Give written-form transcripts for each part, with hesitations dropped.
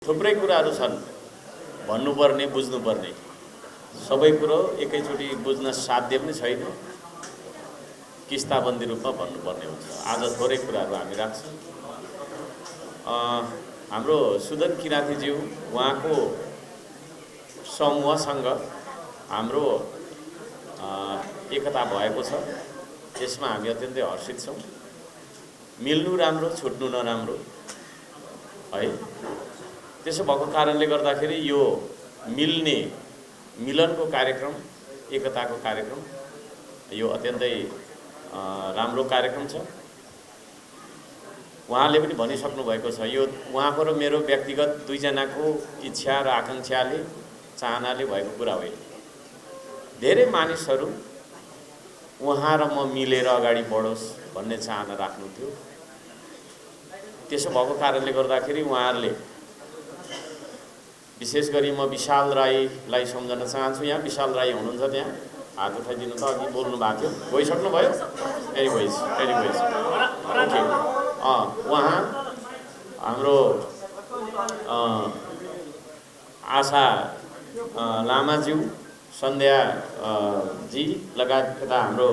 थुप्रै कुराहरू छन् भन्नुपर्ने बुझ्नुपर्ने सबै कुरो एकैचोटि बुझ्न साध्य पनि छैन किस्ताबन्दी रूपमा भन्नुपर्ने हुन्छ। आज थोरै कुराहरू हामी राख्छौँ। हाम्रो सुदन किराँतीज्यू उहाँको समूहसँग हाम्रो एकता भएको छ। यसमा हामी अत्यन्तै हर्षित छौँ। मिल्नु राम्रो छुट्नु नराम्रो है। त्यसो भएको कारणले गर्दाखेरि यो मिलनको कार्यक्रम एकताको कार्यक्रम यो अत्यन्तै राम्रो कार्यक्रम छ। उहाँले पनि भनिसक्नु भएको छ यो उहाँको र मेरो व्यक्तिगत दुईजनाको इच्छा र आकांक्षाले चाहनाले भएको कुरा होइन। धेरै मानिसहरू उहाँ र म मिलेर अगाडि बढोस् भन्ने चाहना राख्नुहुन्थ्यो। त्यसो भएको कारणले गर्दाखेरि उहाँहरूले विशेष गरी म विशाल राईलाई सम्झन चाहन्छु। यहाँ विशाल राई हुनुहुन्छ, त्यहाँ हात उठाइदिनु त। अघि बोल्नु भएको थियो, गइसक्नु भयो। Anyways okay. उहाँ हाम्रो आशा लामाज्यू, सन्ध्या जी लगायत हाम्रो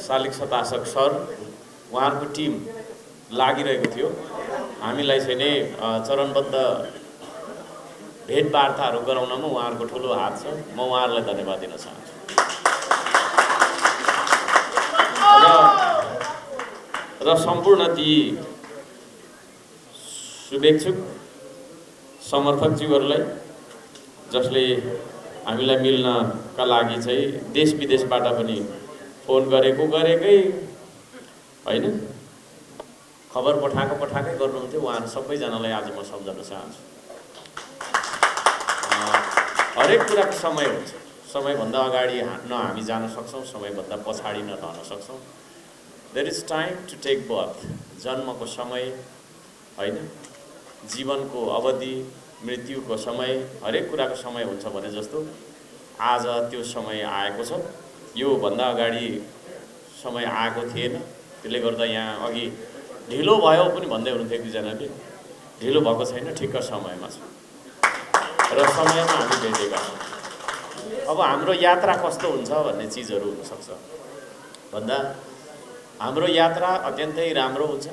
शालिक सतासक सर उहाँहरूको टिम लागिरहेको थियो। हामीलाई चाहिँ नै चरणबद्ध भेटवार्ताहरू गराउनमा उहाँहरूको ठुलो हात छ। म उहाँहरूलाई धन्यवाद दिन चाहन्छु। र सम्पूर्ण ती शुभेच्छुक समर्थकज्यूहरूलाई जसले हामीलाई मिल्नका लागि चाहिँ देश विदेशबाट पनि फोन गरेकै होइन, खबर पठाएकै गर्नुहुन्थ्यो। उहाँहरू सबैजनालाई आज म सम्झन चाहन्छु। हरेक कुराको समय हुन्छ। समयभन्दा अगाडि न हामी जान सक्छौँ, समयभन्दा पछाडि न रहन सक्छौँ। There is time to take birth. जन्मको समय होइन, जीवनको अवधि, मृत्युको समय, हरेक कुराको समय हुन्छ भने जस्तो आज त्यो समय आएको छ। यो भन्दा अगाडि समय आएको थिएन। त्यसले गर्दा यहाँ अघि ढिलो भयो पनि भन्दै हुनुहुन्थ्यो एकजनाले। ढिलो भएको छैन, ठिक्क समयमा छ र समयमा हामी भेटेका छौँ। अब हाम्रो यात्रा कस्तो हुन्छ भन्ने चिजहरू हुनसक्छ भन्दा हाम्रो यात्रा अत्यन्तै राम्रो हुन्छ।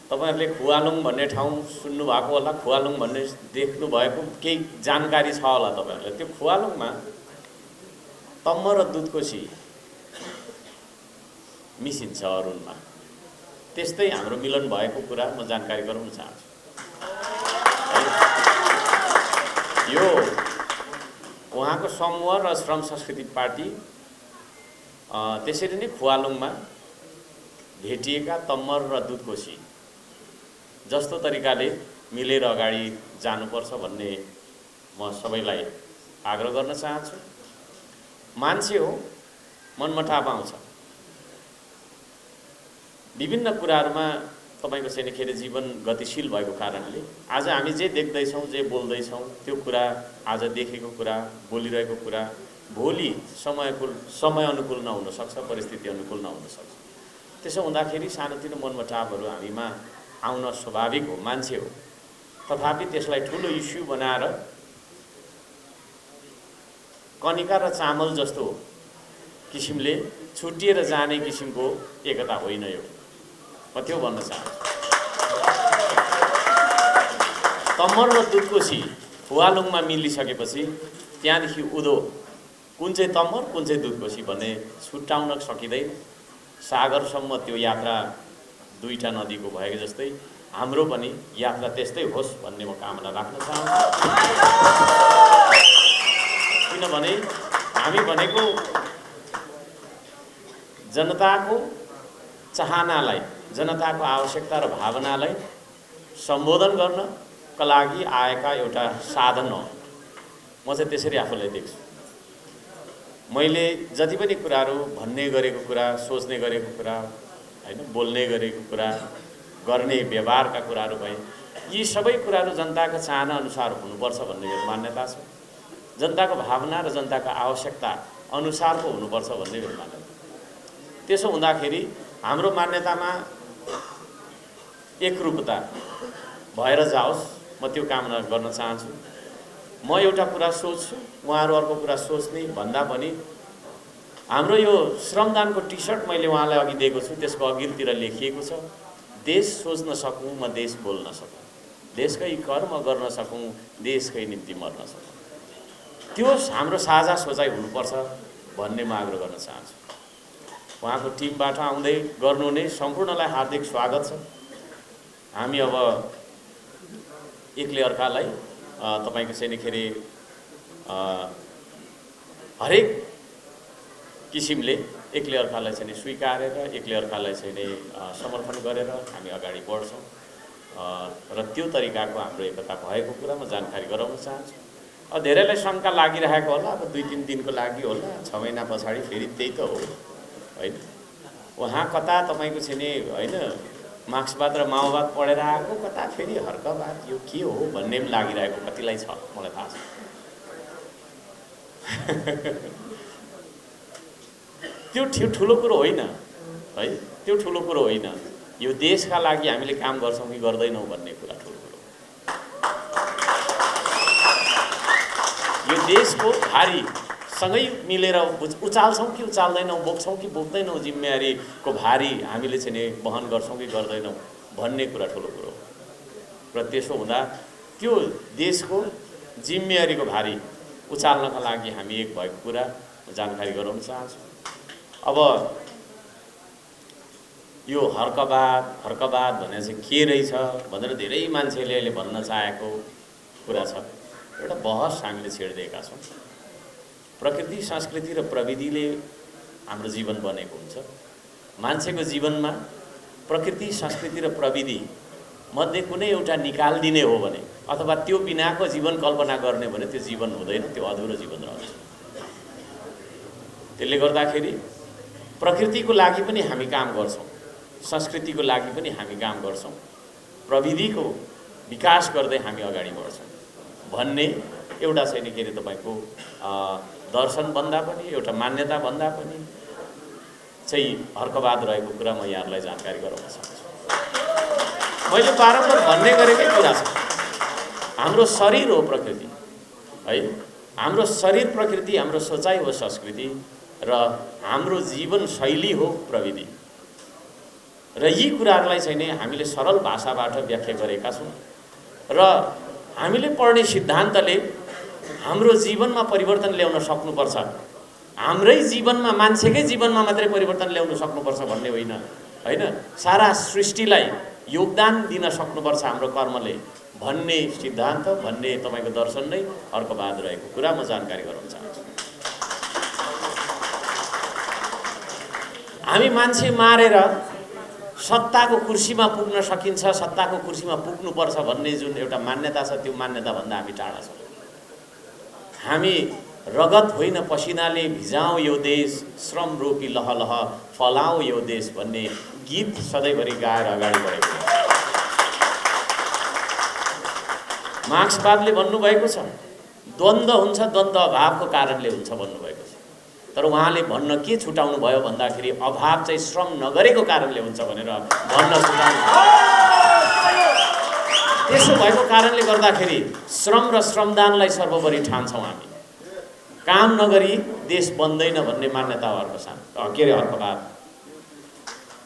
तपाईहरुले खुवालुङ भन्ने ठाउँ सुन्नुभएको होला। खुवालुङ भन्ने देख्नु भएको केही जानकारी छ होला तपाईहरुलाई। त्यो खुवालुङमा तम्म र दुधकोशी मिसिन्छ अरुणमा। त्यस्तै हाम्रो मिलन भएको कुरा म जानकारी गराउन चाहन्छु। यो उहाँको समूह र श्रम संस्कृति पार्टी त्यसरी नै खुवालुङमा भेटिएका तम्मर र दुधकोशी जस्तो तरिकाले मिलेर अगाडि जानुपर्छ भन्ने म सबैलाई आग्रह गर्न चाहन्छु। मान्छे हो, मनमुटाव आउँछ। विभिन्न कुराहरूमा तपाईको चाहिँ खेर जीवन गतिशील भएको कारणले आज हामी जे देख्दैछौँ, जे बोल्दैछौँ, त्यो कुरा, आज देखेको कुरा, बोलिरहेको कुरा भोलि समय अनुकूल नहुन सक्छ, परिस्थिति अनुकूल नहुन सक्छ। त्यसो हुँदाखेरि सानोतिनो मनमुटावहरू हामीमा आउन स्वाभाविक हो, मान्छे हो। तथापि त्यसलाई ठुलो इस्यु बनाएर कनिका र चामल जस्तो किसिमले छुटिएर जाने किसिमको एकता होइन यो। म त्यो भन्न चाहन्छु। तम्मर र दुधकोशी खुवालुङमा मिलिसकेपछि त्यहाँदेखि उँधो कुन चाहिँ तम्मर कुन चाहिँ दुधकोशी भन्ने छुट्याउन सकिँदैन। सागरसम्म त्यो यात्रा दुईटा नदीको भएको जस्तै हाम्रो पनि यात्रा त्यस्तै होस् भन्ने म कामना राख्न चाहन्छु। किनभने हामी भनेको जनताको चाहनालाई, जनताको आवश्यकता र भावनालाई सम्बोधन गर्नका लागि आएका एउटा साधन हो। म चाहिँ त्यसरी आफूलाई देख्छु। मैले जति पनि कुराहरू भन्ने गरेको कुरा, सोच्ने गरेको कुरा हैन, बोल्ने गरेको कुरा, गर्ने व्यवहारका कुराहरू भए, यी सबै कुराहरू जनताको चाहना अनुसार हुनुपर्छ भन्ने मेरो मान्यता छ। जनताको भावना र जनताको आवश्यकता अनुसारको हुनुपर्छ भन्ने मेरो मान्यता। त्यसो हुँदाखेरि हाम्रो मान्यतामा एकरूपता भएर जाओस्, म त्यो कामना गर्न चाहन्छु। म एउटा कुरा सोच्छु, उहाँहरू अर्को कुरा सोच्ने भन्दा पनि हाम्रो यो श्रमदानको टी सर्ट मैले उहाँलाई अघि दिएको छु, त्यसको अघिल्तिर लेखिएको छ, देश सोच्न सकौँ म देश बोल्न सकौँ, देशकै कर्म गर्न सकौँ देशकै निम्ति मर्न सकौँ। त्यो हाम्रो साझा सोचाइ हुनुपर्छ भन्ने म आग्रह गर्न चाहन्छु। उहाँको टिमबाट आउँदै गर्नुहुने सम्पूर्णलाई हार्दिक स्वागत छ। हामी अब एकले अर्कालाई तपाईको चाहिँ नि खेरि हरेक किसिमले एकले अर्कालाई चाहिँ स्वीकारेर एकले अर्कालाई चाहिँ समर्थन गरेर हामी अगाडि बढ्छौँ र त्यो तरिकाको हाम्रो एकता भएको कुरा म जानकारी गराउन चाहन्छु। धेरैलाई शङ्का लागिरहेको होला, अब 2-3 दिनको लागि होला, 6 महिना पछाडि फेरि त्यही त हो हैन। उहाँ कता तपाईको चाहिँ नि हैन मार्क्सवाद र माओवाद पढेर आएको, कता फेरि हर्कवाद, यो के हो भन्ने पनि लागिरहेको कतिलाई छ, मलाई थाहा छ। त्यो ठुलो कुरो होइन है, त्यो ठुलो कुरो होइन। यो देशका लागि हामीले काम गर्छौँ कि गर्दैनौँ भन्ने कुरा ठुलो कुरो। यो देशको भारी सँगै मिलेर उचाल्छौँ कि उचाल्दैनौँ, बोक्छौँ कि बोक्दैनौँ, जिम्मेवारीको भारी हामीले चाहिँ वहन गर्छौँ कि गर्दैनौँ भन्ने कुरा ठुलो कुरो हो। र त्यसो हुँदा त्यो देशको जिम्मेवारीको भारी उचाल्नका लागि हामी एक भएको कुरा जानकारी गराउन चाहन्छु। अब यो हर्कवाद भनेर चाहिँ के रहेछ भनेर धेरै मान्छेले अहिले भन्न चाहेको कुरा छ। एउटा बहस हामीले छेडिदिएका छौँ। प्रकृति, संस्कृति र प्रविधिले हाम्रो जीवन बनेको हुन्छ। मान्छेको जीवनमा प्रकृति, संस्कृति र प्रविधि मध्ये कुनै एउटा निकाल्दिने हो भने अथवा त्यो बिनाको जीवन कल्पना गर्ने भने त्यो जीवन हुँदैन, त्यो अधुरो जीवन रहन्छ। त्यसले गर्दाखेरि प्रकृतिको लागि पनि हामी काम गर्छौँ, संस्कृतिको लागि पनि हामी काम गर्छौँ, प्रविधिको विकास गर्दै हामी अगाडि बढ्छौँ भन्ने एउटा चाहिँ के अरे तपाईँको दर्शन भन्दा पनि एउटा मान्यता भन्दा पनि चाहिँ हर्कवाद रहेको कुरा म यहाँहरूलाई जानकारी गराउन चाहन्छु। मैले बारम्बार भन्ने गरेकै कुरा छ, हाम्रो शरीर हो प्रकृति है, हाम्रो शरीर प्रकृति, हाम्रो सोचाइ हो संस्कृति र हाम्रो जीवन शैली हो प्रविधि। र यी कुराहरूलाई चाहिँ नि हामीले सरल भाषाबाट व्याख्या गरेका छौँ र हामीले पढ्ने सिद्धान्तले हाम्रो जीवनमा परिवर्तन ल्याउन सक्नुपर्छ। हाम्रै जीवनमा, मान्छेकै जीवनमा मात्रै परिवर्तन ल्याउन सक्नुपर्छ भन्ने होइन हैन, सारा सृष्टिलाई योगदान दिन सक्नुपर्छ हाम्रो कर्मले भन्ने सिद्धान्त, भन्ने तपाईको दर्शन नै हर्कवाद रहेको कुरा म जानकारी गराउन चाहन्छु। हामी मान्छे मारेर सत्ताको कुर्सीमा पुग्न सकिन्छ, सत्ताको कुर्सीमा पुग्नुपर्छ भन्ने जुन एउटा मान्यता छ, त्यो मान्यताभन्दा हामी टाढा छौँ। हामी रगत होइन पसिनाले भिजाउँ यो देश, श्रम रोपी लहलह फलाउँ यो देश भन्ने गीत सधैँभरि गाएर अगाडि बढेको छ। मार्क्सवादले भन्नुभएको छ द्वन्द्व हुन्छ, द्वन्द्व अभावको कारणले हुन्छ भन्नुभएको छ। तर उहाँले भन्न के छुटाउनु भयो भन्दाखेरि अभाव चाहिँ श्रम नगरेको कारणले हुन्छ भनेर भन्न छुटाउनु। त्यसो भएको कारणले गर्दाखेरि श्रम र श्रमदानलाई सर्वोपरि ठान्छौँ हामी। काम नगरी देश बन्दैन भन्ने मान्यता हो हर्कवाद।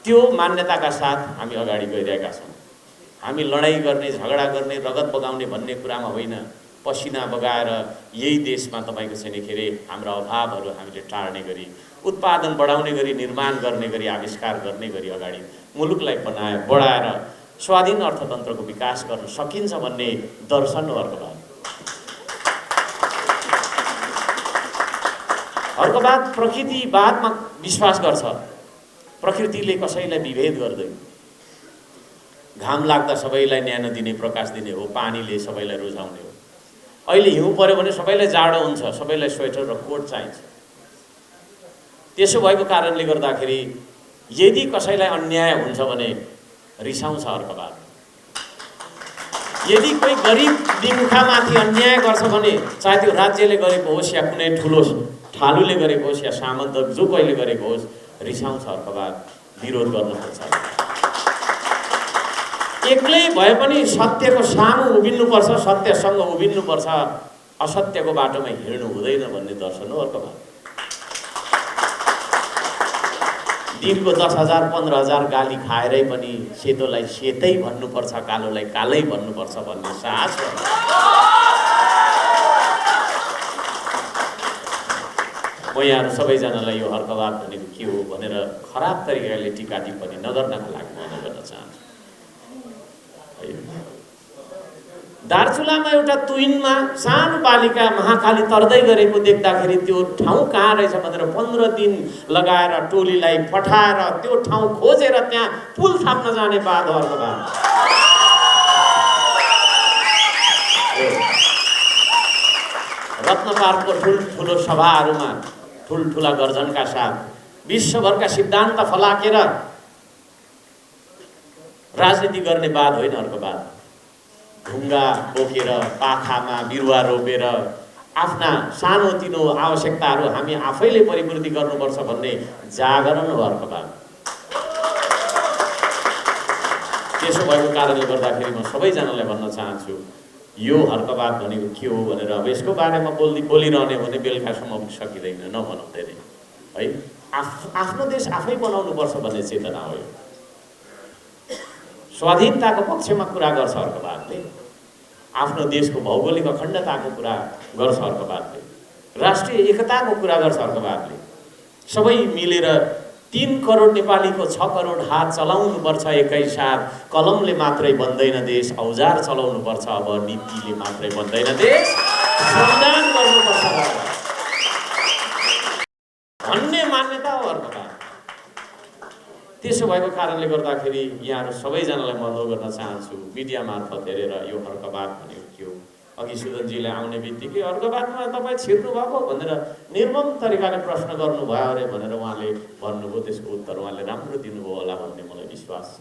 त्यो मान्यताका साथ हामी अगाडि गइरहेका छौँ। हामी लडाइँ गर्ने, झगडा गर्ने, रगत बगाउने भन्ने कुरामा होइन, पसिना बगाएर यही देशमा तपाईँको चाहिँ के अरे हाम्रा अभावहरू हामीले टार्ने गरी, उत्पादन बढाउने गरी, निर्माण गर्ने गरी, आविष्कार गर्ने गरी अगाडि मुलुकलाई बढाएर स्वाधीन अर्थतन्त्रको विकास गर्न सकिन्छ भन्ने दर्शन हो हर्कवाद। हर्कवाद प्रकृतिवादमा विश्वास गर्छ। प्रकृतिले कसैलाई विभेद गर्दैन। घाम लाग्दा सबैलाई न्यानो दिने, प्रकाश दिने हो, पानीले सबैलाई रुझाउने हो। अहिले हिउँ पर्यो भने सबैलाई जाडो हुन्छ, सबैलाई स्वेटर र कोट चाहिन्छ। त्यसो भएको कारणले गर्दाखेरि यदि कसैलाई अन्याय हुन्छ भने रिसाउँछ हर्कवाद। यदि कोही गरिब दिमुखामाथि अन्याय गर्छ भने, चाहे त्यो राज्यले गरेको होस् या कुनै ठुलो ठालुले गरेको होस् या सामन्त जो कोहीले गरेको होस्, रिसाउँछ हर्कवाद, विरोध गर्न खोज्छ। एक्लै भए पनि सत्यको सामु उभिन्नुपर्छ, सत्यसँग उभिन्नुपर्छ, असत्यको बाटोमा हिँड्नु हुँदैन भन्ने दर्शन हो अर्को बात। दिनको 10,000 15,000 गाली खाएरै पनि सेतोलाई सेतै भन्नुपर्छ, कालोलाई कालै भन्नुपर्छ भन्ने साहस हो। म यहाँहरू सबैजनालाई यो हर्कवाद भनेको के हो भनेर खराब तरिकाले टिका टिप्पणी नगर्नका लागि म अनुरोध गर्न चाहन्छु। दार्चुलामा एउटा तुइनमा सानो बालिका महाकाली तर्दै गरेको देख्दाखेरि त्यो ठाउँ कहाँ रहेछ भनेर 15 दिन लगाएर टोलीलाई पठाएर त्यो ठाउँ खोजेर त्यहाँ पुल थाप्न जाने बादहरूको बात। रत्न पार्कको ठुल्ठुलो सभाहरूमा ठुल्ठुला गर्जनका साथ विश्वभरका सिद्धान्त फलाकेर राजनीति गर्ने बात होइन अर्को बात। ढुङ्गा बोकेर पाखामा बिरुवा रोपेर आफ्ना सानोतिनो आवश्यकताहरू हामी आफैले परिपूर्ति गर्नुपर्छ भन्ने जागरण हो अर्को बात। त्यसो भएको कारणले गर्दाखेरि म सबैजनालाई भन्न चाहन्छु यो हर्कवाद भनेको के हो भनेर अब यसको बारेमा बोलिरहने भने बेलुकासम्म सकिँदैन, नभनौँ धेरै है। आफ्नो देश आफै बनाउनुपर्छ भन्ने चेतना हो। स्वाधीनताको पक्षमा कुरा गर्छ हर्कवादले, आफ्नो देशको भौगोलिक अखण्डताको कुरा गर्छ हर्कवादले, राष्ट्रिय एकताको कुरा गर्छ हर्कवादले। सबै मिलेर 3 करोड नेपालीको 6 करोड हात चलाउनुपर्छ एकैसाथ। कलमले मात्रै बन्दैन देश, औजार चलाउनुपर्छ। अब नीतिले मात्रै बन्दैन देश, संविधान गर्नुपर्छ भन्ने मान्यता हो हर्कवाद। त्यसो भएको कारणले गर्दाखेरि यहाँहरू सबैजनालाई म अनुरोध गर्न चाहन्छु मिडिया मार्फत हेरेर यो हर्कवाद भनेको के हो। अघि सुदनजीले आउने बित्तिकै हर्कवादमा तपाईँ छिर्नु भएको भनेर निर्मम तरिकाले प्रश्न गर्नुभयो अरे भनेर उहाँले भन्नुभयो। त्यसको उत्तर उहाँले राम्रो दिनुभयो होला भन्ने मलाई विश्वास छ।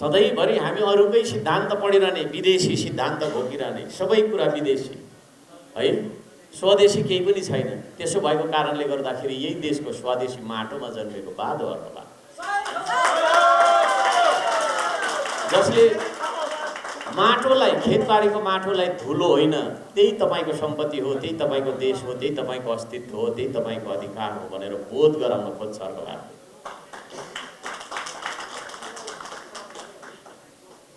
सधैँभरि हामी अरूकै सिद्धान्त पढिरहने, विदेशी सिद्धान्त घोकिरहने, सबै कुरा विदेशी है, स्वदेशी केही पनि छैन। त्यसो भएको कारणले गर्दाखेरि यही देशको स्वदेशी माटोमा जन्मेको बाद हो हर्कवाद, जसले माटोलाई, खेतबारीको माटोलाई धुलो होइन, त्यही तपाईँको सम्पत्ति हो, त्यही तपाईँको देश हो, त्यही तपाईँको अस्तित्व हो, त्यही तपाईँको अधिकार हो भनेर बोध गराउन खोज्छ हर्कवाद।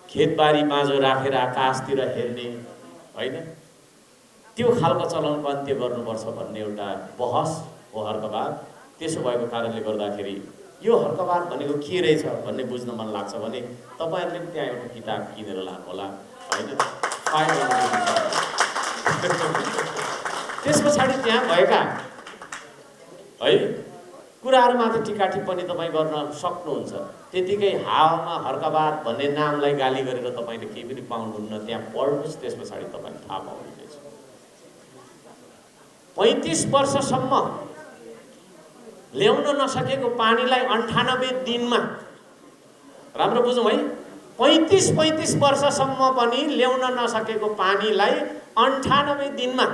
खेतबारी बाँझो राखेर आकाशतिर हेर्ने होइन, त्यो खालको चलनको अन्त्य गर्नुपर्छ भन्ने एउटा बहस हो हर्कवाद। त्यसो भएको कारणले गर्दाखेरि यो हर्कवाद भनेको के रहेछ भन्ने बुझ्न मन लाग्छ भने तपाईँहरूले पनि त्यहाँ एउटा किताब किनेर लानु होला होइन। त्यस पछाडि त्यहाँ भएका है कुराहरूमाथि टिका टिप्पणी तपाईँ गर्न सक्नुहुन्छ। त्यतिकै हावामा हर्कवाद भन्ने नामलाई गाली गरेर तपाईँले केही पनि पाउनुहुन्न। त्यहाँ पढ्नुहोस्, त्यस पछाडि तपाईँले थाहा पाउनुहुनेछ। 35 वर्षसम्म ल्याउन नसकेको पानीलाई 98 दिनमा, राम्रो बुझौँ है, 35 वर्षसम्म पनि ल्याउन नसकेको पानीलाई 98 दिनमा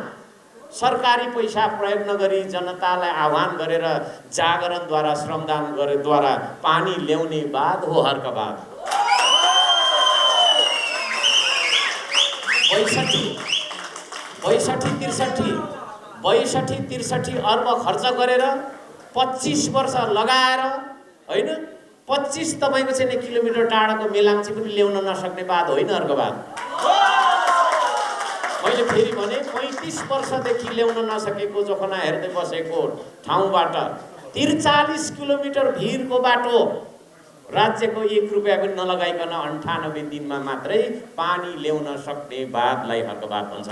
सरकारी पैसा प्रयोग नगरी जनतालाई आह्वान गरेर जागरणद्वारा, श्रमदान गरेद्वारा पानी ल्याउने बाद हो हर्कवाद। 62-63 अर्ब खर्च गरेर 25 वर्ष लगाएर होइन, 25 तपाईँको चाहिँ किलोमिटर टाढाको मेलाम्ची पनि ल्याउन नसक्ने बात होइन हर्कवाद। मैले फेरि भने 35 वर्षदेखि ल्याउन नसकेको जोखना हेर्दै बसेको ठाउँबाट 43 किलोमिटर भिरको बाटो राज्यको 1 रुपैयाँ पनि नलगाइकन 98 दिनमा मात्रै पानी ल्याउन सक्ने बातलाई हर्कवाद भन्छ।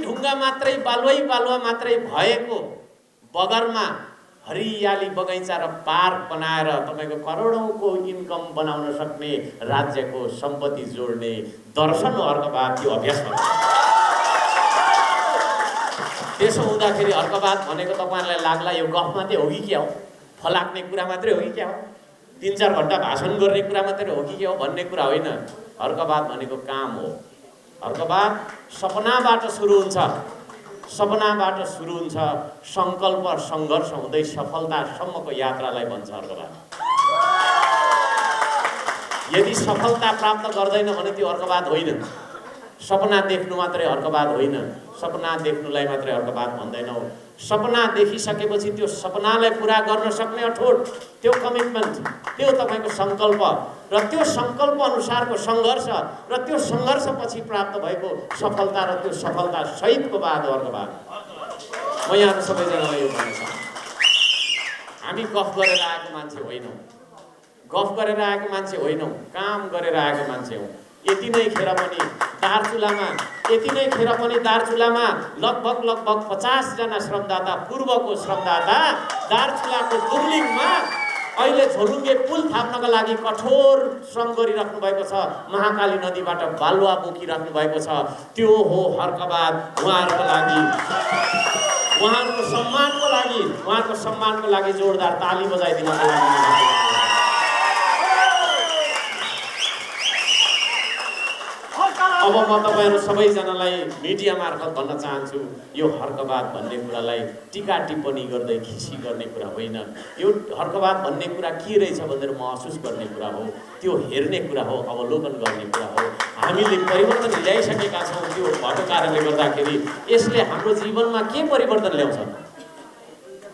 ढुङ्गा मात्रै, बालुवा मात्रै भएको बगरमा हरियाली बगैँचा र पार्क बनाएर तपाईँको करोडौँको इन्कम बनाउन सक्ने राज्यको सम्पत्ति जोड्ने दर्शन हो हर्कवाद। त्यो अभ्यास गर्छ। त्यसो हुँदाखेरि हर्कवाद भनेको तपाईँहरूलाई लाग्ला यो गफ मात्रै हो कि क्या हो, फलाक्ने कुरा मात्रै हो कि क्या हो, 3-4 घन्टा भाषण गर्ने कुरा मात्रै हो कि क्या हो भन्ने कुरा होइन। हर्कवाद भनेको काम हो। हर्कवाद सपनाबाट सुरु हुन्छ। सपनाबाट सुरु हुन्छ, सङ्कल्प सङ्घर्ष हुँदै सफलतासम्मको यात्रालाई भन्छ अर्कवाद। यदि सफलता प्राप्त गर्दैन भने त्यो अर्कवाद होइन। सपना देख्नु मात्रै अर्कवाद होइन, सपना देख्नुलाई मात्रै अर्कवाद भन्दैनौँ। सपना देखिसकेपछि त्यो सपनालाई पुरा गर्न सक्ने अठोट, त्यो कमिटमेन्ट, त्यो तपाईँको सङ्कल्प र त्यो सङ्कल्प अनुसारको सङ्घर्ष र त्यो सङ्घर्षपछि प्राप्त भएको सफलता र त्यो सफलता सहितको बाद अर्कवाद। म यहाँको सबैजनालाई यो भन्न चाहन्छु, हामी गफ गरेर आएको मान्छे होइनौँ, गफ गरेर आएको मान्छे होइनौँ, काम गरेर आएको मान्छे हौँ। यति नै खेर पनि दार्चुलामा लगभग 50 जना श्रमदाता, पूर्वको श्रमदाता दार्चुलाको दुर्लिङमा अहिले झोलुङ्गे पुल थाप्नका लागि कठोर श्रम गरिराख्नु भएको छ। महाकाली नदीबाट बालुवा बोकिराख्नु भएको छ। त्यो हो हर्कवाद। उहाँहरूको सम्मानको लागि जोरदार ताली बजाइदिनको लागि अब म तपाईहरु सबैजनालाई मिडिया मार्फत भन्न चाहन्छु, यो हर्कवाद भन्ने कुरालाई टीका टिप्पणी गर्दै खिसी गर्ने कुरा होइन। यो हर्कवाद भन्ने कुरा के रहेछ भनेर महसुस गर्ने कुरा हो, त्यो हेर्ने कुरा हो, अवलोकन गर्ने कुरा हो। हामीले परिवर्तन ल्याइसकेका छौँ। त्यो भएको कारणले गर्दाखेरि यसले हाम्रो जीवनमा के परिवर्तन ल्याउँछ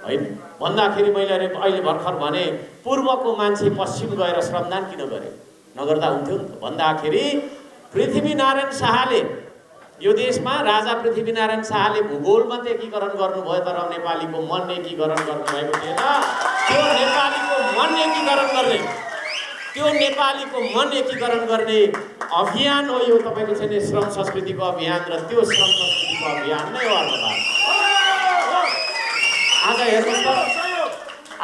हैन भन्दाखेरि मैले अहिले भर्खर भने पूर्वको मान्छे पश्चिम गएर श्रमदान किन गरे, नगर्दा हुन्थ्यो नि त भन्दाखेरि पृथ्वीनारायण शाहले यो देशमा राजा पृथ्वीनारायण शाहले भूगोल मात्रै एकीकरण गर्नुभयो, तर नेपालीको मन एकीकरण गर्नुभएको थिएन। त्यो नेपालीको मन एकीकरण गर्ने अभियान हो यो तपाईको चाहिँ श्रम संस्कृतिको अभियान, र त्यो श्रम संस्कृतिको अभियान नै हो अर्कवाद।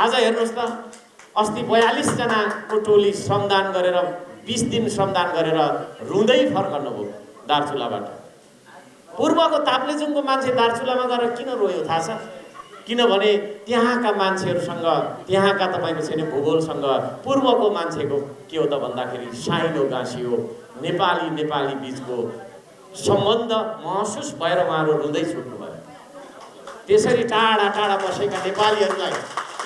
आज हेर्नुहोस् त अस्ति 42 जनाको टोली श्रमदान गरेर 20 दिन श्रमदान गरेर रुँदै फर्कनुभयो दार्चुलाबाट। पूर्वको ताप्लेजुङको मान्छे दार्चुलामा गएर किन रोयो थाहा छ? किनभने त्यहाँका मान्छेहरूसँग, त्यहाँका तपाईँको छैन भूगोलसँग पूर्वको मान्छेको के हो त भन्दाखेरि साइनो गाँसियो, नेपाली बीचको सम्बन्ध महसुस भएर उहाँहरू रुँदै छुट्नुभयो। त्यसरी टाढा टाढा बसेका नेपालीहरूलाई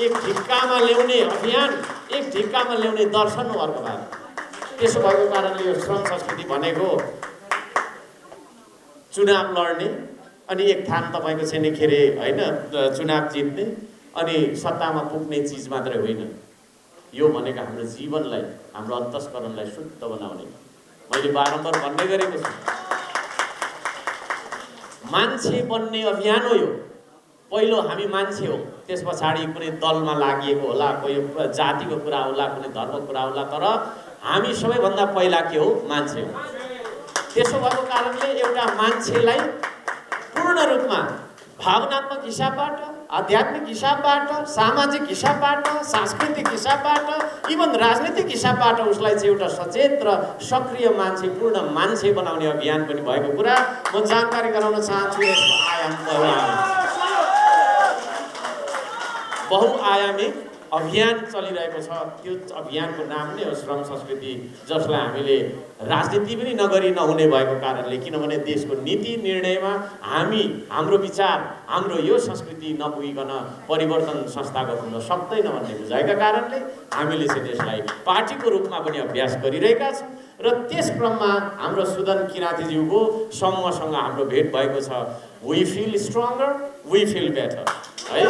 एक ढिक्कामा ल्याउने अभियान, एक ढिक्कामा ल्याउने दर्शन हो अर्कवाद। त्यसो भएको कारणले यो श्रम संस्कृति भनेको चुनाव लड्ने अनि एक थान तपाईँको छैन के अरे होइन चुनाव जित्ने अनि सत्तामा पुग्ने चिज मात्रै होइन। यो भनेको हाम्रो जीवनलाई, हाम्रो अन्तस्करणलाई शुद्ध बनाउने, मैले बारम्बार भन्ने गरेको छु, मान्छे बन्ने अभियान हो यो। पहिलो हामी मान्छे हो, त्यस पछाडि कुनै दलमा लागिएको होला, कोही जातिको कुरा होला, कुनै धर्मको कुरा होला, तर हामी सबैभन्दा पहिला के हो? मान्छे हो। त्यसो भएको कारणले एउटा मान्छेलाई पूर्ण रूपमा भावनात्मक हिसाबबाट, आध्यात्मिक हिसाबबाट, सामाजिक हिसाबबाट, सांस्कृतिक हिसाबबाट, इभन राजनीतिक हिसाबबाट उसलाई चाहिँ एउटा सचेत र सक्रिय मान्छे, पूर्ण मान्छे बनाउने अभियान पनि भएको कुरा म जानकारी गराउन चाहन्छु। यसको आयाम बहुआयामी अभियान चलिरहेको छ। त्यो अभियानको नाम नै हो श्रम संस्कृति, जसलाई हामीले राजनीति पनि नगरी नहुने भएको कारणले, किनभने देशको नीति निर्णयमा हाम्रो विचार, हाम्रो यो संस्कृति नपुगिकन परिवर्तन संस्थागत हुन सक्दैन भन्ने बुझाएका कारणले हामीले चाहिँ यसलाई पार्टीको रूपमा पनि अभ्यास गरिरहेका छौँ। र त्यस क्रममा हाम्रो सुदन किराँतीज्यूको समूहसँग हाम्रो भेट भएको छ। We feel stronger, we feel better है।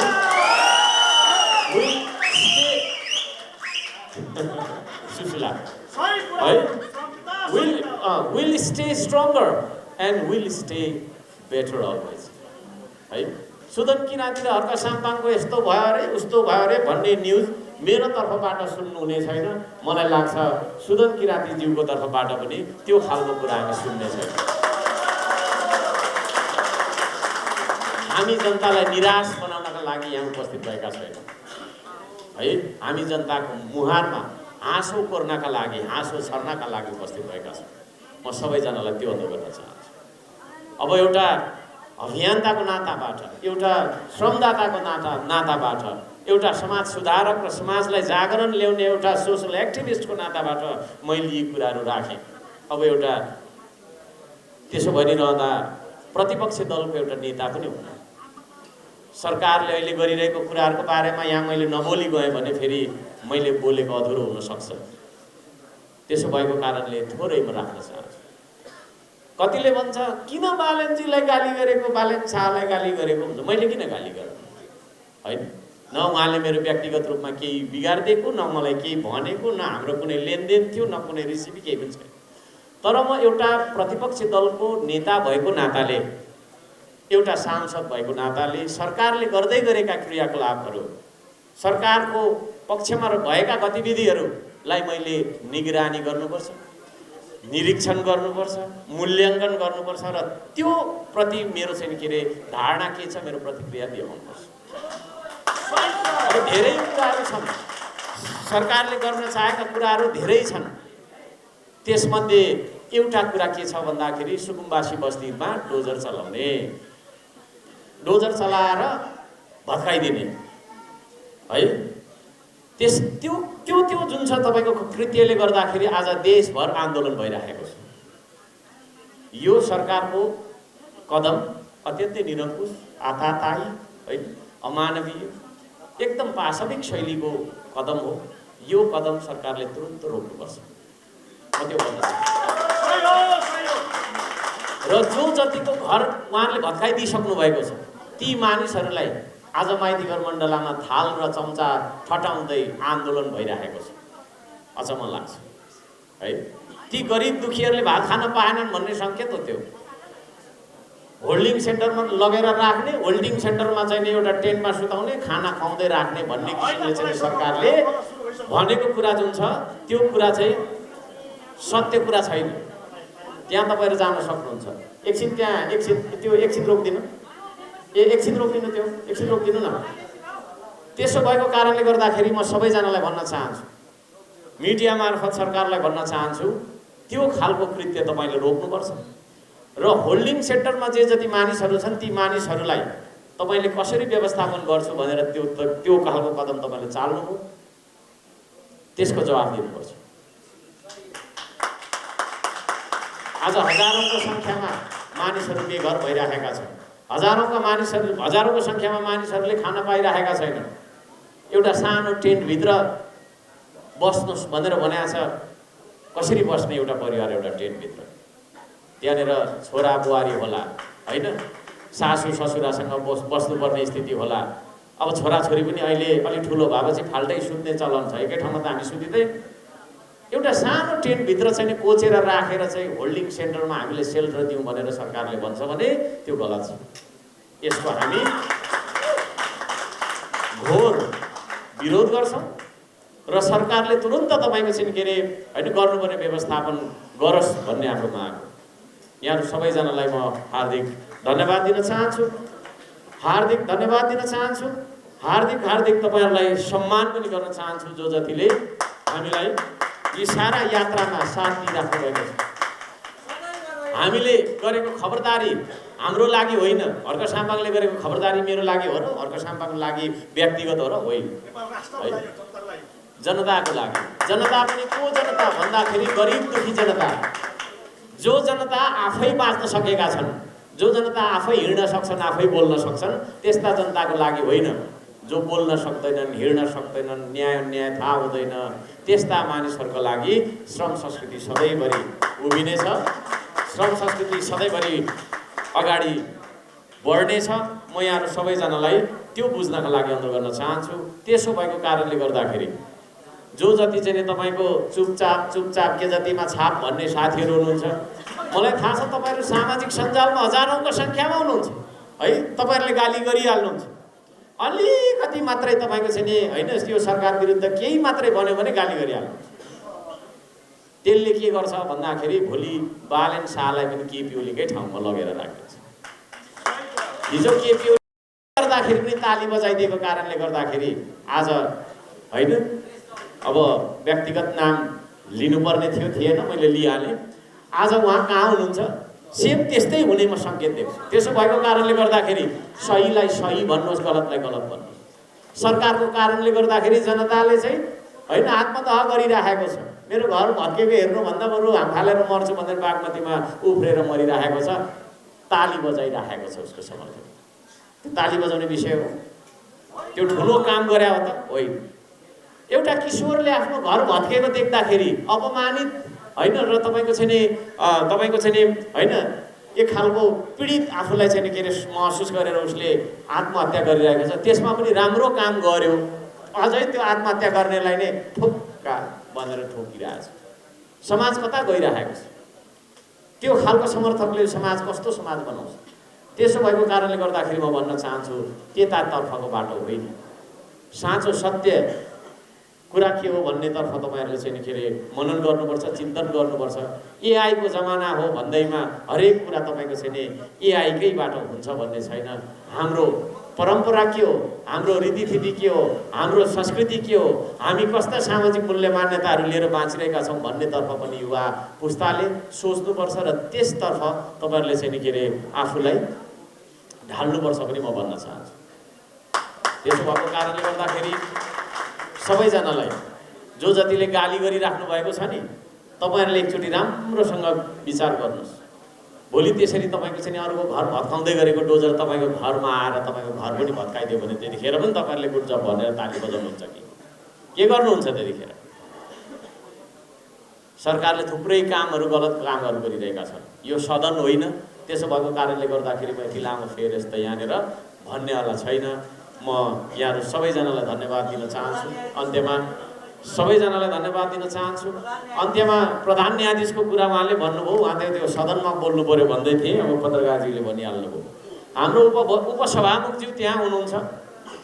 We'll stay stronger and we'll stay better always है। सुदन किराँती र हर्क साम्पाङको यस्तो भयो अरे उस्तो भयो अरे भन्ने न्युज मेरो तर्फबाट सुन्नु हुने छैन। मलाई लाग्छ सुदन किराँतीज्यूको तर्फबाट पनि त्यो खालको कुरा हामी सुन्ने छैन। हामी जनतालाई निराश बनाउनका लागि यहाँ उपस्थित भएका छैनौँ है। हामी जनताको मुहारमा हाँसो कोर्नका लागि, हाँसो छर्नका लागि उपस्थित भएका छौँ। म सबैजनालाई त्यो अनुरोध गर्न चाहन्छु। अब एउटा अभियन्ताको नाताबाट, एउटा श्रमदाताको नाताबाट, एउटा समाज सुधारक र समाजलाई जागरण ल्याउने एउटा सोसल एक्टिभिस्टको नाताबाट मैले यी कुराहरू राखेँ। अब एउटा त्यसो भइरहँदा प्रतिपक्ष दलको एउटा नेता पनि हुनु। सरकारले अहिले गरिरहेको कुराहरूको बारेमा यहाँ मैले नबोली गएँ भने फेरि मैले बोलेको अधुरो हुन सक्छ। त्यसो भएको कारणले थोरैमा राख्न चाहन्छु। कतिले भन्छ किन बालनजीलाई गाली गरेको, बालन शाहलाई गाली गरेको हुन्छ। मैले किन गाली गरेँ होइन? न उहाँले मेरो व्यक्तिगत रूपमा केही बिगारिदिएको, न मलाई केही भनेको, न हाम्रो कुनै लेनदेन थियो, न कुनै रेसिपी, केही पनि छैन। तर म एउटा प्रतिपक्ष दलको नेता भएको नाताले, एउटा सांसद भएको नाताले सरकारले गर्दै गरेका क्रियाकलापहरू, सरकारको पक्षमा भएका गतिविधिहरूलाई मैले निगरानी गर्नुपर्छ, निरीक्षण गर्नुपर्छ, मूल्याङ्कन गर्नुपर्छ र त्यो प्रति मेरो चाहिँ के अरे धारणा के छ, मेरो प्रतिक्रिया देखाउनुपर्छ। धेरै कुराहरू छन्, सरकारले गर्न चाहेका कुराहरू धेरै छन्। त्यसमध्ये एउटा कुरा के छ भन्दाखेरि सुकुम्बासी बस्तीमा डोजर चलाउने, डोजर चलाएर भत्काइदिने है। त्यो जुन छ तपाईँको कृत्यले गर्दाखेरि आज देशभर आन्दोलन भइरहेको छ। यो सरकारको कदम अत्यन्तै निरङ्कुश, आताताई है, अमानवीय, एकदम पाशविक शैलीको कदम हो। यो कदम सरकारले तुरुन्त रोक्नुपर्छ। म त्यो भन्न चाहन्छु। र जो जतिको घर उहाँहरूले भत्काइदिइसक्नु भएको छ, ती मानिसहरूलाई आज माइतीघर मण्डलामा थाल र चम्चा ठटाउँदै आन्दोलन भइरहेको छ। अचम्म लाग्छ है। ती गरिब दुखीहरूले भात खान पाएनन् भन्ने सङ्केत हो त्यो। होल्डिङ सेन्टरमा लगेर राख्ने, होल्डिङ सेन्टरमा चाहिँ एउटा टेन्टमा सुताउने, खाना खुवाउँदै राख्ने भन्ने किसिमले चाहिँ सरकारले भनेको कुरा जुन छ त्यो कुरा चाहिँ सत्य कुरा छैन। त्यहाँ तपाईँहरू जान सक्नुहुन्छ। एकछिन त्यहाँ एकछिन रोकिदिनु, एकछिन रोकिदिनु, त्यो एकछिन रोकिदिनु न। त्यसो भएको कारणले गर्दाखेरि म सबैजनालाई भन्न चाहन्छु, मिडिया मार्फत सरकारलाई भन्न चाहन्छु, त्यो खालको कृत्य तपाईँले रोक्नुपर्छ। र होल्डिङ सेन्टरमा जे जति मानिसहरू छन् ती मानिसहरूलाई तपाईँले कसरी व्यवस्थापन गर्छु भनेर त्यो खालको कदम तपाईँले चाल्नुभयो, त्यसको जवाफ दिनुपर्छ। आज हजारौँको सङ्ख्यामा मानिसहरू बेघर भइरहेका छन्। हजारौँको सङ्ख्यामा मानिसहरूले खाना पाइरहेका छैनन्। एउटा सानो टेन्टभित्र बस्नुहोस् भनेर भनेको छ। कसरी बस्ने एउटा परिवार एउटा टेन्टभित्र? त्यहाँनिर छोरा बुहारी होला होइन, सासू ससुरासँग बस्नुपर्ने स्थिति होला। अब छोराछोरी पनि अहिले अलिक ठुलो भएपछि फाल्टै सुत्ने चलन छ। एकै ठाउँमा त हामी सुतिँदै एउटा सानो टेन्टभित्र चाहिँ कोचेर राखेर चाहिँ होल्डिङ सेन्टरमा हामीले सेल्टर दिउँ भनेर सरकारले भन्छ भने त्यो गलत छ। यसको हामी घोर विरोध गर्छौँ र सरकारले तुरुन्त तपाईँको चाहिँ के अरे होइन गर्नुपर्ने व्यवस्थापन गरोस् भन्ने हाम्रो माग हो। यहाँहरू सबैजनालाई म हार्दिक धन्यवाद दिन चाहन्छु, हार्दिक धन्यवाद दिन चाहन्छु, हार्दिक तपाईँहरूलाई सम्मान पनि गर्न चाहन्छु जो जतिले हामीलाई यी सारा यात्रामा साथ दिइराख्नु भएको छ। हामीले गरेको खबरदारी हाम्रो लागि होइन, हर्क साम्पाङले गरेको खबरदारी मेरो लागि हो र हर्क साम्पाङको लागि व्यक्तिगत हो र होइन, जनताको लागि। जनता पनि को जनता भन्दाखेरि गरिब दुखी जनता, जो जनता आफै बाँच्न सकेका छन्, जो जनता आफै हिँड्न सक्छन्, आफै बोल्न सक्छन्, त्यस्ता जनताको लागि होइन। जो बोल्न सक्दैनन्, हिँड्न सक्दैनन्, न्याय थाहा हुँदैन, त्यस्ता मानिसहरूको लागि श्रम संस्कृति सधैँभरि उभिनेछ, श्रम संस्कृति सधैँभरि अगाडि बढ्नेछ। म यहाँहरू सबैजनालाई त्यो बुझ्नका लागि अनुरोध गर्न चाहन्छु। त्यसो भएको कारणले गर्दाखेरि जो जति चाहिँ तपाईँको चुपचाप के जतिमा छाप भन्ने साथीहरू हुनुहुन्छ, मलाई थाहा छ तपाईँहरू सामाजिक सञ्जालमा हजारौँको सङ्ख्यामा हुनुहुन्छ है। तपाईँहरूले गाली गरिहाल्नुहुन्छ, अलिकति मात्रै तपाईँको चाहिँ नि होइन यो सरकार विरुद्ध केही मात्रै भन्यो भने गाली गरिहाल्नुहुन्छ। त्यसले के गर्छ भन्दाखेरि भोलि बालन शाहलाई पनि केपी ओलीकै ठाउँमा लगेर राखिन्छ। हिजो केपी ओली गर्दाखेरि पनि ताली बजाइदिएको कारणले गर्दाखेरि आज होइन, अब व्यक्तिगत नाम लिनुपर्ने थिएन, मैले लिइहालेँ। आज उहाँ कहाँ हुनुहुन्छ? सेम त्यस्तै हुने म सङ्केत देख्छु। त्यसो भएको कारणले गर्दाखेरि सहीलाई सही भन्नुहोस्, गलतलाई गलत भन्नुहोस्। सरकारको कारणले गर्दाखेरि जनताले चाहिँ होइन आत्मदाह गरिराखेको छ। मेरो घर भत्केको हेर्नुभन्दा बरु हाम फालेर मर्छु भनेर बागमतीमा उफ्रेर मरिरहेको छ। ताली बजाइराखेको छ उसको समर्थन। त्यो ताली बजाउने विषय हो? त्यो ठुलो काम गरे हो त होइन। एउटा किशोरले आफ्नो घर भत्केको देख्दाखेरि अपमानित होइन र तपाईँको चाहिँ नि होइन एक खालको पीडित आफूलाई चाहिँ के अरे महसुस गरेर उसले आत्महत्या गरिरहेको छ। त्यसमा पनि राम्रो काम गर्यो, अझै त्यो आत्महत्या गर्नेलाई नै ठोक्का भनेर ठोकिरहेको छ। समाज कता गइरहेको छ? त्यो खालको समर्थकले समाज कस्तो समाज बनाउँछ? त्यसो भएको कारणले गर्दाखेरि म भन्न चाहन्छु त्यतातर्फको बाटो होइन। साँचो सत्य कुरा के हो भन्नेतर्फ तपाईँहरूले चाहिँ के अरे मनन गर्नुपर्छ, चिन्तन गर्नुपर्छ। एआईको जमाना हो भन्दैमा हरेक कुरा तपाईँको चाहिँ नि एआईकैबाट हुन्छ भन्ने छैन। हाम्रो परम्परा के हो, हाम्रो रीतिथिति के हो, हाम्रो संस्कृति के हो, हामी कस्ता सामाजिक मूल्य मान्यताहरू लिएर बाँचिरहेका छौँ भन्नेतर्फ पनि युवा पुस्ताले सोच्नुपर्छ र त्यसतर्फ तपाईँहरूले चाहिँ के अरे आफूलाई ढाल्नुपर्छ पनि म भन्न चाहन्छु। त्यसो भएको कारणले गर्दाखेरि सबैजनालाई जो जतिले गाली गरिराख्नु भएको छ नि, तपाईँहरूले एकचोटि राम्रोसँग विचार गर्नुहोस्। भोलि त्यसरी तपाईँको चाहिँ अरूको घर भत्काउँदै गरेको डोजर तपाईँको घरमा आएर तपाईँको घर पनि भत्काइदियो भने त्यतिखेर पनि तपाईँहरूले गुड जब भनेर ताली बजाउनुहुन्छ कि के गर्नुहुन्छ? त्यतिखेर सरकारले थुप्रै कामहरू गलत कामहरू गरिरहेका छन्। यो सदन होइन। त्यसो भएको कारणले गर्दाखेरि म यति लामो फेर यस्तो यहाँनिर भन्नेवाला छैन। म यहाँहरू सबैजनालाई धन्यवाद दिन चाहन्छु। अन्त्यमा सबैजनालाई धन्यवाद दिन चाहन्छु। अन्त्यमा प्रधान न्यायाधीशको कुरा उहाँले भन्नुभयो, उहाँ त्यो सदनमा बोल्नु पर्यो भन्दै थिएँ। अब पत्रकारजीले भनिहाल्नुभयो। हाम्रो उपसभामुखज्यू त्यहाँ हुनुहुन्छ,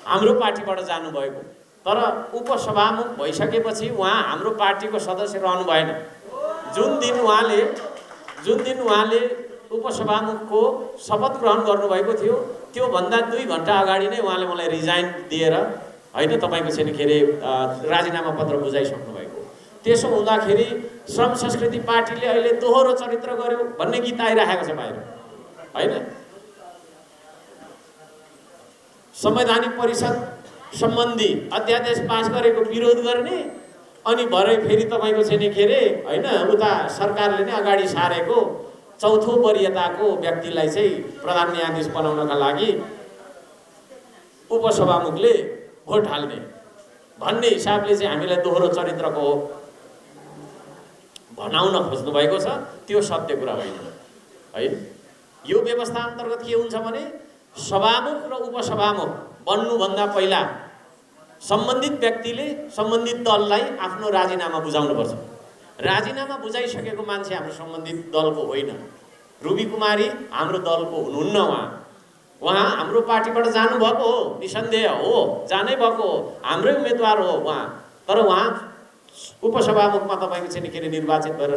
हाम्रो पार्टीबाट जानुभएको, तर उपसभामुख भइसकेपछि उहाँ हाम्रो पार्टीको सदस्य रहनु भएन। जुन दिन उहाँले उपसभामुखको शपथ ग्रहण गर्नुभएको थियो त्योभन्दा 2 घण्टा अगाडि नै उहाँले मलाई रिजाइन दिएर होइन तपाईँको चाहिँ के अरे राजीनामा पत्र बुझाइसक्नु भएको। त्यसो हुँदाखेरि श्रम संस्कृति पार्टीले अहिले दोहोरो चरित्र गर्यो भन्ने गीत आइरहेको छ बाहिर होइन। संवैधानिक परिषद सम्बन्धी अध्यादेश पास गरेको विरोध गर्ने अनि भरे फेरि तपाईँको चाहिँ के अरे होइन उता सरकारले नै अगाडि सारेको चौथो वरियताको व्यक्तिलाई चाहिँ प्रधान न्यायाधीश बनाउनका लागि उपसभामुखले भोट हाल्ने भन्ने हिसाबले चाहिँ हामीलाई दोहोरो चरित्रको भनाउन खोज्नु भएको छ। त्यो सत्य कुरा होइन है। यो व्यवस्था अन्तर्गत के हुन्छ भने सभामुख र उपसभामुख बन्नुभन्दा पहिला सम्बन्धित व्यक्तिले सम्बन्धित दललाई आफ्नो राजीनामा बुझाउनुपर्छ। राजीनामा बुझाइसकेको मान्छे हाम्रो सम्बन्धित दलको होइन। रुबी कुमारी हाम्रो दलको हुनुहुन्न। उहाँ हाम्रो पार्टीबाट जानुभएको हो, निसन्देह हो, जानै भएको हो, हाम्रै उम्मेदवार हो उहाँ। तर उहाँ उपसभामुखमा तपाईँको चाहिँ के अरे निर्वाचित भएर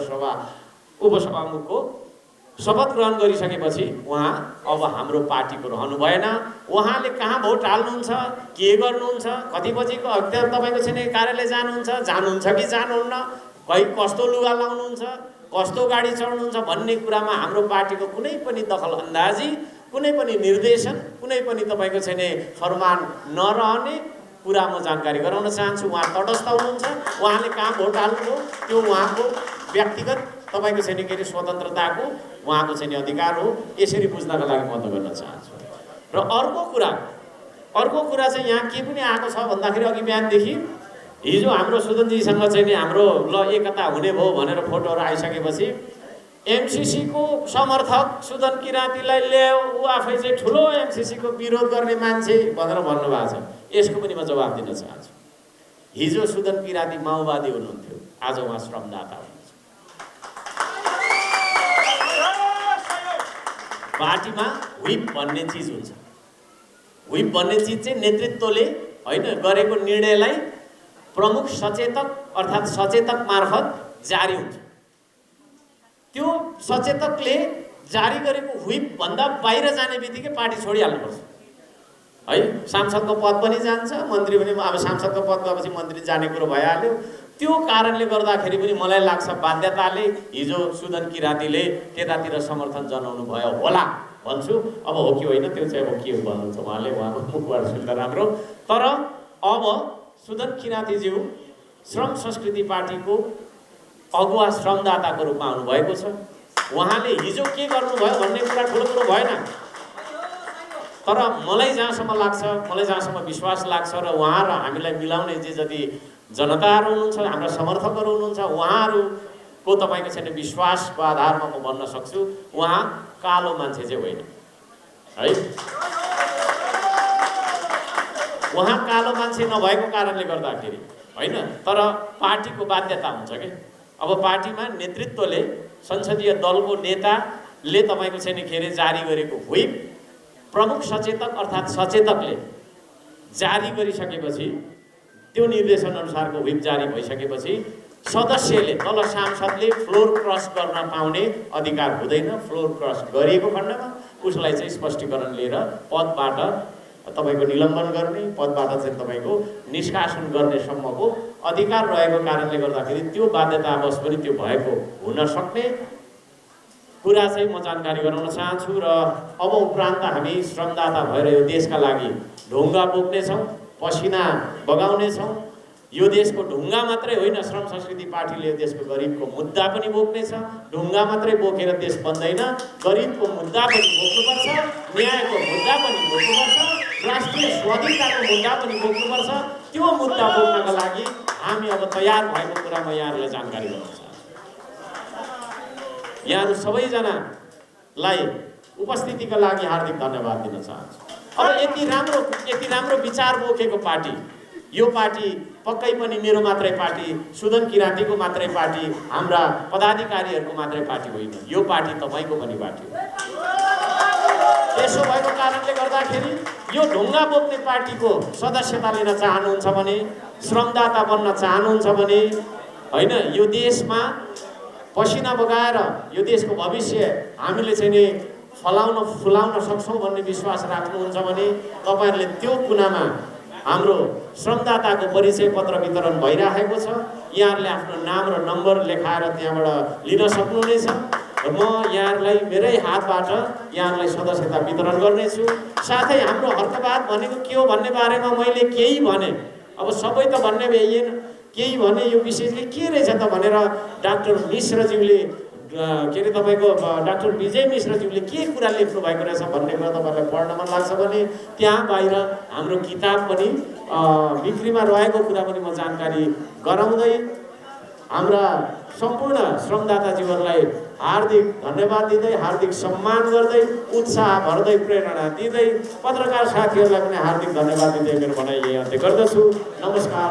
उपसभामुखको शपथ ग्रहण गरिसकेपछि उहाँ अब हाम्रो पार्टीको रहनु भएन। उहाँले कहाँ भोट हाल्नुहुन्छ, के गर्नुहुन्छ, कति बजीको तपाईँको चाहिँ कार्यालय जानुहुन्छ कि जानुहुन्न, कस्तो लुगा लाउनुहुन्छ, कस्तो गाडी चढ्नुहुन्छ भन्ने कुरामा हाम्रो पार्टीको कुनै पनि दखल अन्दाजी, कुनै पनि निर्देशन, कुनै पनि तपाईँको चाहिँ फरमान नरहने कुरा म जानकारी गराउन चाहन्छु। उहाँ तटस्थ हुनुहुन्छ। उहाँले कहाँ भोट हाल्नुभयो त्यो उहाँको व्यक्तिगत तपाईँको चाहिँ के अरे स्वतन्त्रताको उहाँको चाहिँ अधिकार हो। यसरी बुझ्नका लागि म गर्न चाहन्छु। र अर्को कुरा चाहिँ यहाँ के पनि आएको छ भन्दाखेरि अघि बिहानदेखि हिजो हाम्रो सुदनजीसँग चाहिँ हाम्रो ल एकता हुने भयो भनेर फोटोहरू आइसकेपछि एमसीसीको समर्थक सुदन किराँतीलाई ल्यायो, ऊ आफै चाहिँ ठुलो एमसीसीको विरोध गर्ने मान्छे भनेर भन्नुभएको छ। यसको पनि म जवाब दिन चाहन्छु। हिजो सुदन किराँती माओवादी हुनुहुन्थ्यो, आज उहाँ श्रमदाता हुनुहुन्छ। पार्टीमा व्हिप भन्ने चिज हुन्छ। व्हिप भन्ने चिज चाहिँ नेतृत्वले होइन गरेको निर्णयलाई प्रमुख सचेतक अर्थात् सचेतक मार्फत जारी हुन्छ। त्यो सचेतकले जारी गरेको व्हिप भन्दा बाहिर जाने बित्तिकै पार्टी छोडिहाल्नुपर्छ है। सांसदको पद पनि जान्छ, मन्त्री पनि। अब सांसदको पद गएपछि मन्त्री जाने कुरो भइहाल्यो। त्यो कारणले गर्दाखेरि पनि मलाई लाग्छ बाध्यताले हिजो सुदन किराँतीले त्यतातिर समर्थन जनाउनु भयो होला भन्छु। अब हो कि होइन त्यो चाहिँ अब के भन्नुहुन्छ उहाँले, उहाँको मुखबाट सुन्दा राम्रो। तर अब सुदन किराँतीज्यू श्रम संस्कृति पार्टीको अगुवा श्रमदाताको रूपमा आउनुभएको छ। उहाँले हिजो के गर्नुभयो भन्ने कुरा ठुलो कुरो भएन। तर मलाई जहाँसम्म विश्वास लाग्छ र उहाँ र हामीलाई मिलाउने जे जति जनताहरू हुनुहुन्छ, हाम्रा समर्थकहरू हुनुहुन्छ, उहाँहरूको तपाईँको छैन विश्वासको आधारमा म भन्न सक्छु उहाँ कालो मान्छे चाहिँ होइन है। उहाँ कालो मान्छे नभएको कारणले गर्दाखेरि होइन, तर पार्टीको बाध्यता हुन्छ कि अब पार्टीमा नेतृत्वले संसदीय दलको नेताले तपाईँको छैन के अरे जारी गरेको व्हिप प्रमुख सचेतक अर्थात् सचेतकले जारी गरिसकेपछि त्यो निर्देशन अनुसारको व्हिप जारी भइसकेपछि सदस्यले तल सांसदले फ्लोर क्रस गर्न पाउने अधिकार हुँदैन। फ्लोर क्रस गरिएको खण्डमा उसलाई चाहिँ स्पष्टीकरण लिएर पदबाट तपाईँको निलम्बन गर्ने, पदबाट चाहिँ तपाईँको निष्कासन गर्ने सम्मको अधिकार रहेको कारणले गर्दाखेरि त्यो बाध्यतावश पनि त्यो भएको हुन सक्ने कुरा चाहिँ म जानकारी गराउन चाहन्छु। र अब उपरान्त हामी श्रमदाता भएर यो देशका लागि ढुङ्गा बोक्नेछौँ, पसिना बगाउनेछौँ। यो देशको ढुङ्गा मात्रै होइन, श्रम संस्कृति पार्टीले यो देशको गरिबको मुद्दा पनि बोक्नेछ। ढुङ्गा मात्रै बोकेर देश बन्दैन, गरिबको मुद्दा पनि बोक्नुपर्छ, न्यायको मुद्दा पनि बोक्नुपर्छ, राष्ट्रिय स्वाधीनताको मुद्दा पनि बोक्नुपर्छ। त्यो मुद्दा बोक्नका लागि हामी अब तयार भएको कुरा म यहाँहरूलाई जानकारी गराउन चाहन्छु। यहाँहरू सबैजनालाई उपस्थितिका लागि हार्दिक धन्यवाद दिन चाहन्छु। अब यति राम्रो विचार बोकेको पार्टी, यो पार्टी पक्कै पनि मेरो मात्रै पार्टी, सुदन किराँतीको मात्रै पार्टी, हाम्रा पदाधिकारीहरूको मात्रै पार्टी होइन, यो पार्टी तपाईँको पनि पार्टी हो। यसो भएको कारणले गर्दाखेरि यो ढुङ्गा बोक्ने पार्टीको सदस्यता लिन चाहनुहुन्छ भने, श्रमदाता बन्न चाहनुहुन्छ भने होइन, यो देशमा पसिना बगाएर यो देशको भविष्य हामीले चाहिँ नि फुलाउन सक्छौँ भन्ने विश्वास राख्नुहुन्छ भने तपाईँहरूले त्यो कुनामा हाम्रो श्रमदाताको परिचय पत्र वितरण भइरहेको छ। यहाँहरूले आफ्नो नाम र नम्बर लेखाएर त्यहाँबाट लिन सक्नुहुनेछ। म यहाँहरूलाई मेरै हातबाट यहाँहरूलाई सदस्यता वितरण गर्नेछु। साथै हाम्रो हकबाद भनेको के हो भन्ने बारेमा मैले केही भने, अब सबै त भन्ने भइएन, केही भने यो विशेषले के रहेछ त भनेर डाक्टर मिश्रज्यूले के अरे तपाईँको डाक्टर विजय मिश्रज्यूले के कुरा लेख्नु भएको रहेछ भन्ने कुरा तपाईँलाई पढ्न मन लाग्छ भने त्यहाँ बाहिर हाम्रो किताब पनि बिक्रीमा रहेको कुरा पनि म जानकारी गराउँदै हाम्रा सम्पूर्ण श्रमदाताजीहरूलाई हार्दिक धन्यवाद दिँदै, हार्दिक सम्मान गर्दै, उत्साह भर्दै, प्रेरणा दिँदै, पत्रकार साथीहरूलाई पनि हार्दिक धन्यवाद दिँदै मेरो भनाइ यही अन्त्य गर्दछु। नमस्कार।